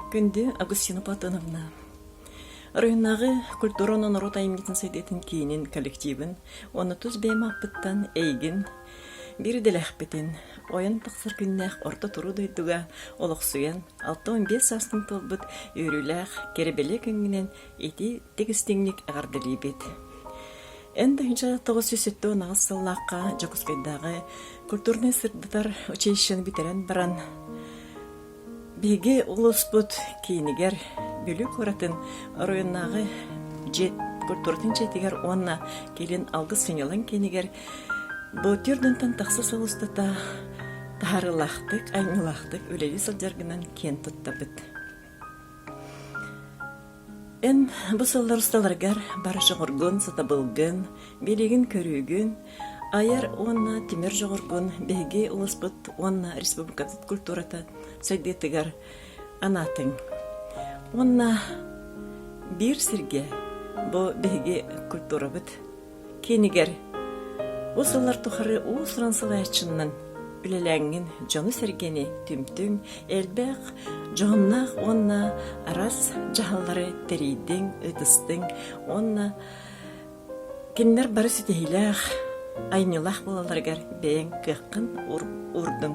Күндү Агустина Платоновна, оройуоннааҕы культура уонна норуот айымньытын сайдыытын киинин коллективын уонна тус бэйэм ааппыттан эйигин биир идэлээхпитин ойон тахсар күннээх орто туруу дойдуга олохсуйан 65 саасын туолбут үөрүүлээх кэрэ-бэлиэ күҥҥүнэн ити тик-истиҥник эҕэрдэлиибит. Эн 1978 сыллаахха Дьокуускайдааҕы культурнай сырдатар училищены бүтэрэн баран Биһиги улууспут киинигэр Бүлүү куоратын оройуоннааҕы дьиэ культуратын дьиэтигэр уонна кэлин Алгыс сынньалаҥ киинигэр бу түөрт тахса сыл устата таһаарыылаахтык, айымньылаахтык үлэлии сылдьаргынан киэн туттабыт. Эн бу сыллар усталарыгар бары дьоҕургун, сатабылгын, билигин көрүүгүн, айар уонна тимир дьоҕургун биһиги улууспут уонна республикабыт культурата сайдыытыгар анаатыҥ. Уонна биир сиргэ бу биһиги культурабыт Киинигэр бу сыллар тухары уус-уран салайааччыннан үлэлээҥҥин дьону-сэргэни түмтүҥ, элбэх дьоһуннаах уонна араас дьаһаллары тэрийдиҥ, ыытыстыҥ уонна кинилэр бары ситиһиилээх, айымньылаах буолалларыгар бэйэҥ кыаххын уурдуҥ.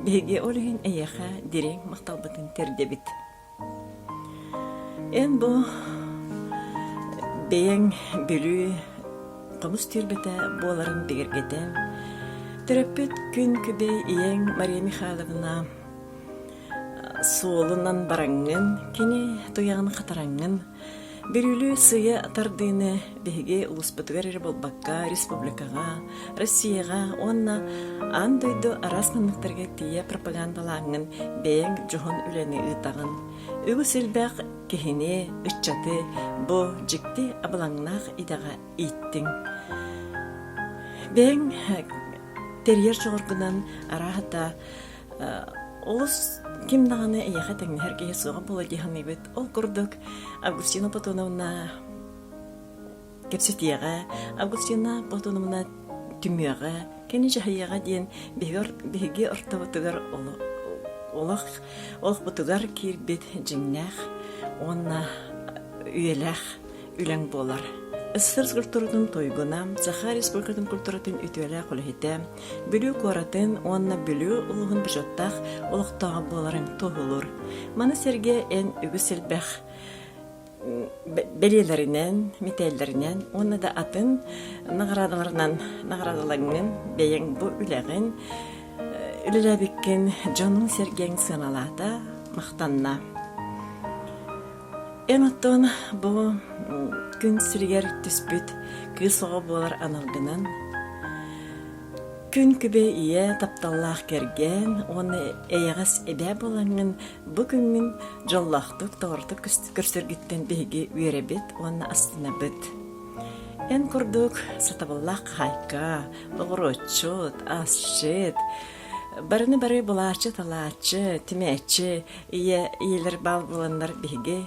Биһиги ол иһин эйиэхэ дириҥ махталбытын тиэрдэбит. Эн бу бэйэҥ Бүлүү хомус түөлбэтэ буоларын бигэргэтэн, төрөппүт күн күбэй ийэҥ Мария Михайловна суолунан бараҥҥын, кини туйаҕын хатараҥҥын Бүлүүлүү сыыйа тардыыны биһиги улууспутугар эрэ буолбакка, республикаҕа, Россияҕа уонна аан дойду араас муннуктарыгар тиийэ пропагандалааҥҥын бэйэҥ дьоһун үлэни ыытаҕын. Үгүс элбэх киһини, ыччаты бу дьикти абылаҥнаах идэҕэ ииттиҥ. Бэйэҥ тэрийэр дьоҕургунан арааһата олус ким даҕаны эйиэхэ тэҥнэһэр киһи суоҕа буолуо дии саныыбыт. Ол курдук Августина Платоновна кэпсэтиэҕэ, Августина Платоновна түмүөҕэ, кини дьаһайыаҕа диэн биһиги ортобутугар олох олохпутугар киирбит дьиҥнээх уонна үйэлээх үлэҥ буолар. СССР культуратын туйгуна, Саха Республикатын культуратын үтүөлээх үлэһитэ, Бүлүү куоратын уонна Бүлүү улууһун бочуоттаах олохтооҕо буоларын туоһулуур. Маны сэргэ эн үгүс элбэх бэлиэлэринэн, мэтээллэринэн уонна да атын наҕараадаларынан наҕараадалаҥҥын бэйэҥ бу үлэҕин үлэлээбиккин дьонуҥ-сэргэҥ сыаналаата, махтанна. Эн оттон бу күн сиригэр түспүт кыыс оҕо буолар аналгынан күн күбэй ийэ, тапталлаах кэргэн уонна эйэҕэс эбээ буолаҥҥын бу күҥҥүн дьоллоохтук, толорутук көрсөргүттэн биһиги үөрэбит уонна астынабыт. Эн курдук сатабыллаах хаһаайка, оҕуруотчут, асчыт, Барыны бары булааччы-талааччы, түмээччи ийэ ийэлэр баал буоланнар биһиги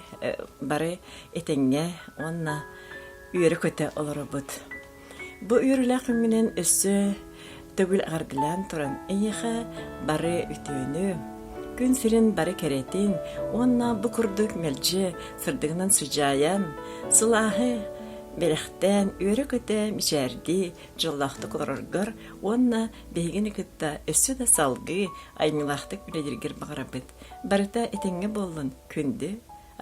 бары этэҥҥэ уонна үөрэ-көтө олоробут. Бу үөрүүлээх күммүнэн өссө төгүл эҕэрдэлээн туран эйиэхэ бары үтүөнү, күн сирин бары кэрэтин уонна бу курдук мэлдьи сырдыгынан сыдьаайан, сылааһы бэлэхтээн үөрэ-көтө мичээрдии дьоллоохтук олороргор уонна биһигини кытта өссө да салгыы айымньылаахтык үлэлииргэр баҕарабыт. Барыта этэҥҥэ буоллун, күндү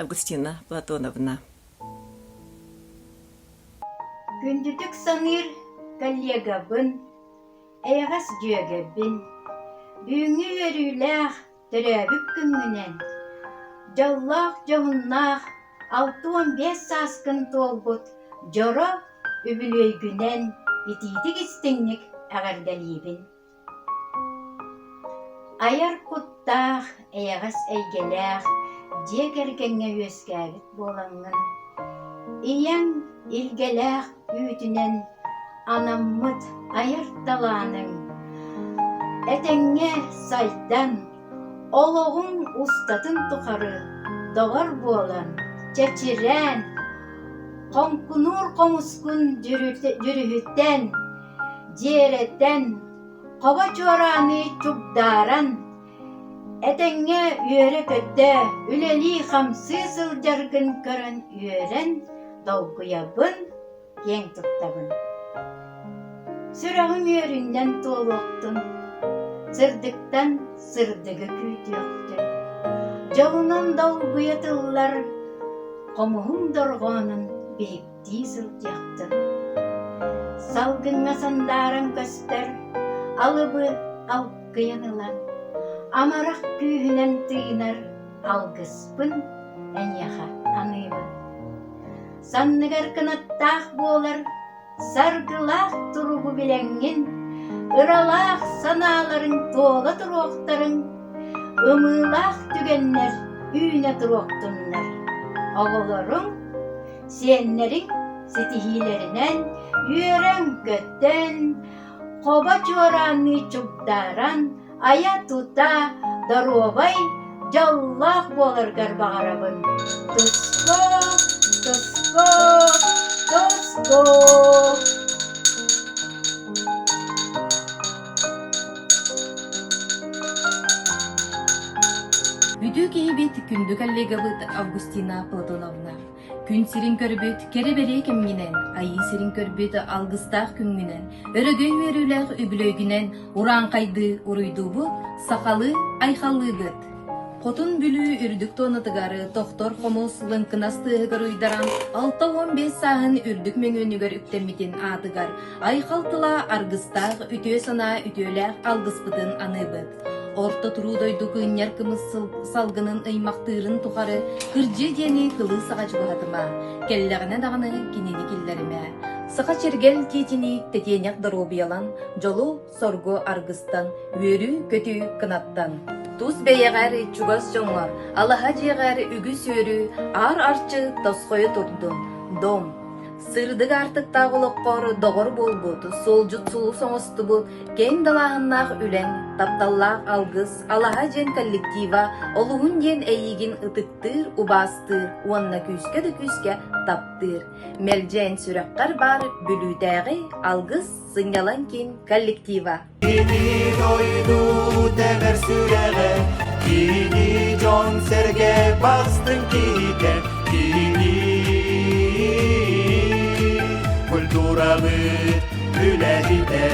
Августина Платоновна. Күндүтүк саныыр коллегабын, эйэҕэс дьүөгэбин, бүгүҥҥү үөрүүлээх Төрөөбүт күҥҥүнэн, дьоллоох дьоһуннаах 65 сааскын туолбут дьоро үбүлүөйгүнэн итиитик-истиҥник эҕэрдэлиибин! Айар куттаах, эйэҕэс эйгэлээх дьиэ кэргэҥҥэ үөскээбит буолаҥҥын, ийэҥ илгэлээх үүтүнэн анаммыт айар талааныҥ этэҥҥэ сайдан, олоҕуҥ устатын тухары доҕор буолан, чэчирээн, хоҥкунуур хомускун дьүрүһүтэн, дьиэрэтэн, хобо чуорааны чугдааран. Этэҥҥэ үөрэ-көтө, үлэлии-хамсыы сылдьаргын көрөн үөрэн, долгуйабын, киэҥ туттабын. Сүрэҕиҥ үөрүүнэн туолуохтун, сырдыктан сырдыгы күүтүөхтүн, дьолунан долгуйа тыллар хомуһуҥ дорҕоонун биһиктии сылдьыахтын. Салгыҥҥа сандааран көстөр алыбы алкыйан ылан, амарах күүһүнэн тыынар алгыспын эйиэхэ аныыбын. Санныгар кынаттаах буолар саргылаах туругу билэҥҥин, ыралаах санааларыҥ туола туруохтарын, ымыылаах түгэннэр үүнэ туруохтуннар. Оҕолоруҥ, сиэннэриҥ ситиһиилэринэн үөрэн-көтөн, хобо чуораанныы чугдааран, айа-тута, доруобай, дьоллоох буоларгар баҕарабын. Туску, туску, туску! Үтүө киһибит, күндү коллегабыт Августина Платоновна. Күн сирин көрбүт кэрэ-бэлиэ кэмҥинэн, айыы сирин көрбүт алгыстаах күҥҥүнэн, өрөгөй үөрүүлээх үбүлүөйгүнэн урааҥхайдыы уруйдуубут, сахалыы айхаллыыбыт! Хотун Бүлүү үрдүк туонатыгар тохтор хомус лыҥкынас тыаһыгар уйдаран 65 сааһын үрдүк мөҥүөнүгэр үктэммитин аатыгар айхал тыла аргыстаах үтүө санаа үтүөлээх алгыспытын аныыбыт. Орто туруу дойду кыынньар кымыс салгынын ыймахтыырын тухары кырдьыы диэни кылыы саҕа чугаһатыма, кэллэҕинэ даҕаны кинини киллэримэ. Саха чиргэл тиитинии тэтиэнэх доруобуйалан, дьолу-соргу аргыстан, үөрүү-көтүү кынаттан. Тус бэйэҕэр, чугас дьоҥҥор, алаһа дьиэҕэр үгүс үөрүү, аар арчы тосхойо турдун. Дом! Сырдык аартыктаах олоххор доҕор буолбут, суолдьут сулус оҥостубут Киэҥ далааһыннаах үлэҥ, тапталлаах алгыс, алаһа дьиэн коллектива олуһун диэн эйиигин ытыктыыр, убаастыыр уонна күүскэ да күүскэ таптыыр. Мэлдьи эн сүрэххэр баар Бүлүүтээҕи Алгыс сынньалаҥ киин коллектива. Кини дойду тэбэр сүрэҕэ, кини дьон-сэргэ бастыҥ киһитэ, кини культурабыт үлэһитэ.